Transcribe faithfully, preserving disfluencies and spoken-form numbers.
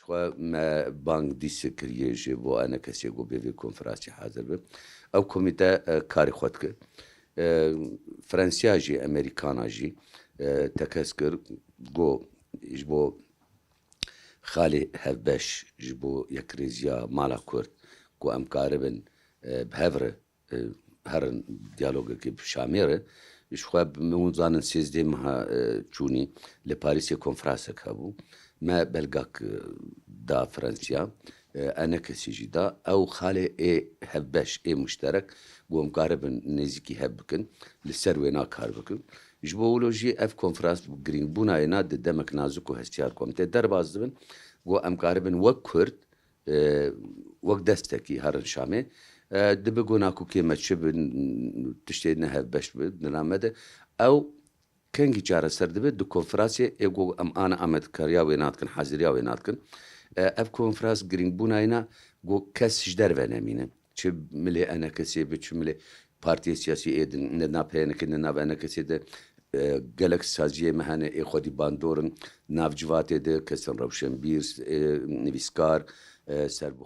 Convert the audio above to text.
Xwe me bang dîse kiriye ji bo enekesê ku bê vê konferansê hazir be. Ew komîte, e, karê xwe dike. E, Fransiya jî, Amerîkana jî, e, tekez kir, got, ji bo xalê hevbeş, ji bo yekrêziya mala Kurd, ku em karibin, e, bi hev re, e, herin diyalogekê bi Şamê re. Ji xwe bi min zanin sêzdeh meha, e, çûnî li Parîsê konferansek hebû. Me belgak, e, da Fransiya, e, enekesî jî da. Ew xalê ê hevbeş, ê muşterek, ku em karibin nêzîkî hev bikin, li ser wêna kar bikin. Ji bo wilo jî ev konferans girîngbûna wêna di demek nazik û hestiyar ku em tê derbas dibin, ku em karibin wek Kurd, e, wek destekî herin Şamê. E, dibe ku nakokê me çi bin, tiştê ne hevbeş bi, di nav me de. Ew kengî çareser dibe, di konferansê ê ku em ana ametkariya wê nadikin, haziriya wê nadikin. E, ev konferans girîngbûna wêna ku kes ji derve nemîne. Çi milê enekesê bi, çi milê partiyê siyasî ê din, ne nav P Y N K, ne nav enekesê de, e, gelek saziyê me hene ê xwedî bandor in, nav civatê de kesên rewşenbîr, e, nivîskar, e, serbixwe